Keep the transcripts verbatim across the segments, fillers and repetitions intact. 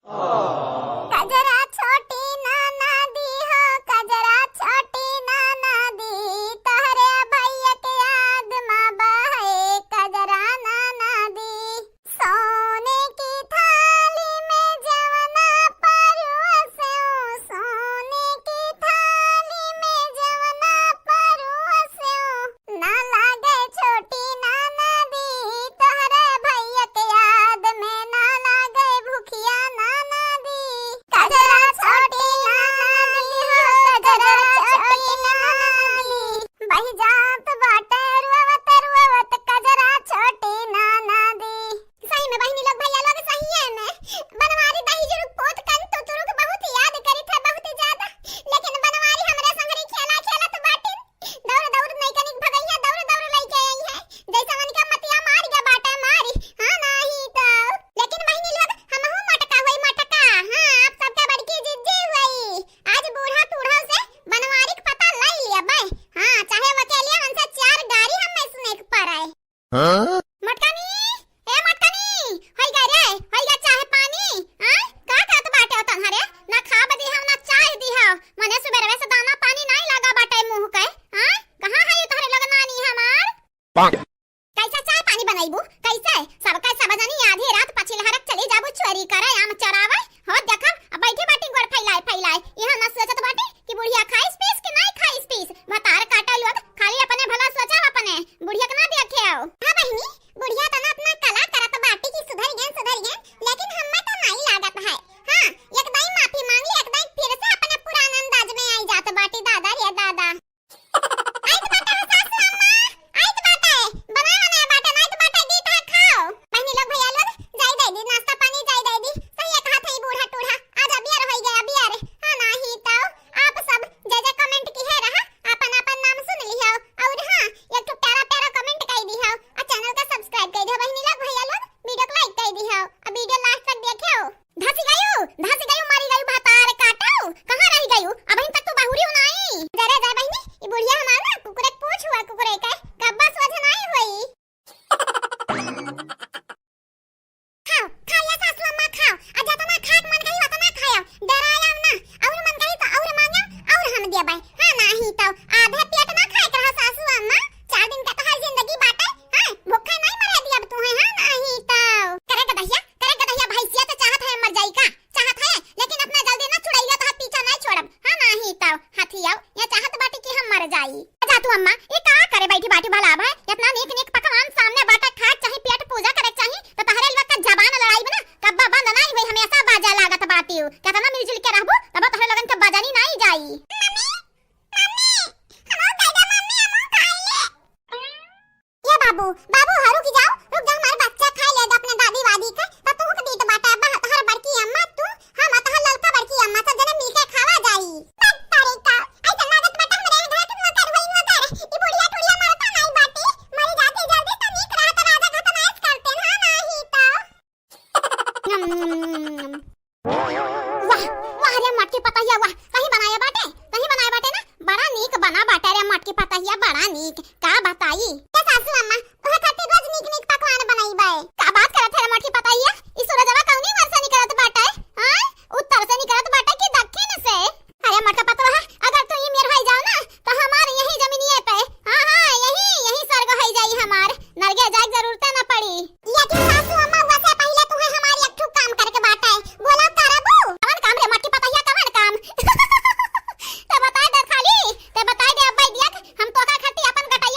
कजरा छोटी ननदी हो, कजरा छोटी ननदी, तोहरे भैया के याद मा बहे कजरा ननदी। सोने की थाली में जवना परोसे, सोने की थाली में जवना परोसे, ना लागे छोटी ननदी, तोहरे भैया के याद में ना लागे भुखिया ननदी। कजरा छोटी ननदी हो, कजरा छोटी ननदी, बहि जात बाटे रुअवत रुअवत कजरा छोटी ननदी। सही में बहिनी लोग, भैया लोग, सहिए में बनवारी दही जुरुक पोत कन तुतुरुक बहुत याद करित है, बहुत ज्यादा। लेकिन बनवारी हमरे संगरी खेला खेलत बाटिन। दौड़ दौड़ नैकनिक भगैया, दौड़ दौड़ लइके आई है। जैसे मन के मतिया मार गया बाटे मारी, हाँ नाही तो। लेकिन बहिनी लोग, हमहू मटका हुई मटका, हाँ, आप सबके बड़की जिज्जी हुई। आज बूढ़ा टूढ़ा से बनवारी के पता लई लिया बे। हाँ, चाहे वकेलिया हमसे चार गारी हमें सुने के पड़े। हाँ? मटकनी, ए मटकनी, होई गा रे, होई गा चाय पानी? हाँ? का करत बाटे हो तोहरे? ना खा बजी हो, ना चाय दी हो। मने सुबेरवे से दाना पानी नाई लागा बाटे मुँह के। हाँ? कहाँ है ये तोहरे लोग नानी हमार? पाक। कैसे चाय पानी बनैबू? कैसे? सबके सब जनी आधी रात पछिलहरक चली जाबू चोरी करे, आम चरावे। हो देखब, अब बैठी बाटी गोड़ फैलाए फैलाए। यहाँ ना सोचत बाटी कि बुढ़िया खाइस पीस कि नाई खाइस पीस। भतार काटे लोग, खाली अपने भला सोचब अपने, बुढ़िया के ना देखे हो। हाँ बहिनी, बुढ़िया तो ना अपना कला करत बाटी कि सुधर गए, सुधर गए, लेकिन हम्मे तो नाई लागत है। हाँ, एक दाई माफी मांग ली, एक दाई फिर से अपने पुरान अंदाज में आई जात बाटी, दादा रे दादा। आइत बाटे हो सासू अम्मा, आइत बाटे, बनावा ना बाटे, ना आइत बाटे, दी तो खाओ। बहिनी लोग, भैया लोग, जाई दे दी, नाश्ता पानी जाई दे दी। सही है कहा था ई बूढ़ा टूढ़ा, आज अबियर होई गया, अबियर। हाँ, नाही तो आप सब जे जे comment किहे रहा, आपन आपन नाम सुन लिहो। और हाँ, एक ठो प्यारा प्यारा comment कई दिहो, और channel का subscribe कई दिहो। बहिनी लोग, भैया लोग, video को like कई दिहो, और video last तक देखियो। धसी गयू, धसी गयू, मरी गयू, भतार काटू, कहाँ रही गयू? अबहिन तक तू बहुरी हो नाई। जरे जा बहिनी, ई बुढ़िया हमार ना कुकुरे के पूछ हुआ, कुकुरे के, कब्बा सोझ नाई होई। खाओ, खाओ ये सासू अम्मा, खाओ। आ जतना खाए के मन कही, उतना खाओ। डराया ना। और मन कही तो और मांगो, और हम देबै। हाँ, नाही तो आधे पेट ना खाए के रहा सासू अम्मा। चार दिन का तो हर जिंदगी बाटे। हाँ, भूखे नहीं मरे दिया अब तू है, हाँ, नाही तो। करे गदहिया, करे गदहिया, भैंसिया तो चाहत है मर जाई का? चाहत है, लेकिन अपना जल्दी ना छुड़ैया तो पीछा नहीं छोड़ब। हाँ, नाही तो। हाथी आओ, ये चाहत बाटी कि हम मर जाई। जा तू अम्मा, ये का करे बैठी बाटी भला अब है? इतना नीक नीक पकवान सामने बाटे, खाए चाही, पेट पूजा करे चाही, तो तहरे लोग का जबान लड़ाई बना, कब्बा बंद नहीं हुई, हमेशा बाजा लागत बाटी। कितना मिलजुल के रहबू, तब तहरे लोगन के बजनी नहीं जाई। मम्मी, मम्मी, हमहू दे दे मम्मी, हमहू खाई ले। ये बाबू, बाबू, हाँ, रुक जाओ, रुक जाओ, हमारे बच्चा खाए ले दे अपने दादी वादी के, तो तू के दीत बाटे, अब हर बड़की अम्मा तू, हम अतहा ललका बड़की अम्मा सब जने मिलके खावा जाई। बस तरीका, ऐसा लागत बाटे हमरे घर के नौकर होई नौकर। ई बुढ़िया टुढ़िया मरता नाई बाटी, मरी जाती जल्दी तो नीक रहत, राजा घर तो नाश करते ना, नाही तो। वाह, वाह रे मटकी पतहिया, वाह, सही बनाया बाटे, सही बनाया बाटे ना, बड़ा नीक बना बाटे रे मटकी पतहिया, बड़ा नीक, का बताई। ए सासू अम्मा, तोहर खातिर रोज नीक नीक पकवान बनाई बाए। का बात करत है रे मटकी पतहिया? ई सूरजवा कौनी ओर से निकलत बाटे? हाँ? उत्तर से निकलत बाटे कि दक्षिण से? अरे मटका पतोहा, अगर तू ई मेर होई जाओ ना, तो हमार यही जमीनिये पे, हाँ, हाँ, यही, यही स्वर्ग होई जाई हमार। नरगे जाए के जरूरते ना पड़ी। लेकिन सासू अम्मा, वसे पहिले तुम्हें हमारी एक ठो काम करके बाटे। बोला करबू? कवन काम रे मटकी पतहिया, कवन काम? ते बताए दे खाली, ते बताए दे अब्बा दिया, हम तोका खाती अपन गटैया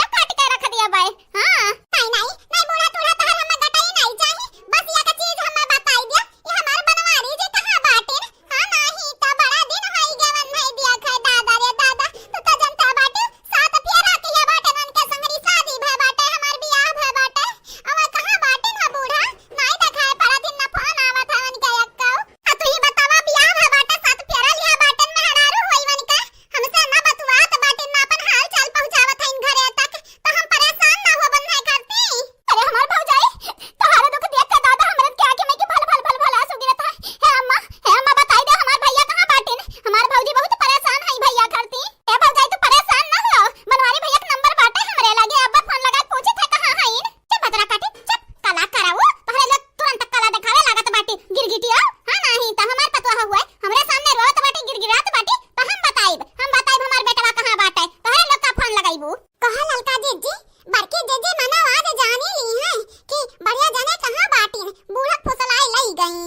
कहा हुआ है, हमरे सामने रोवत बाटी, गिड़गिड़ात बाटी, तो हम बताइब, हम बताइब हमार बेटवा कहाँ बाटे, तोहरे लोग का फोन लगाइबू। कहा ललका जीजी, बड़की जीजी मनो आज जानी ली है कि बढ़िया जने कहाँ बाटिन, बूढ़ा फुसलाई लई गई।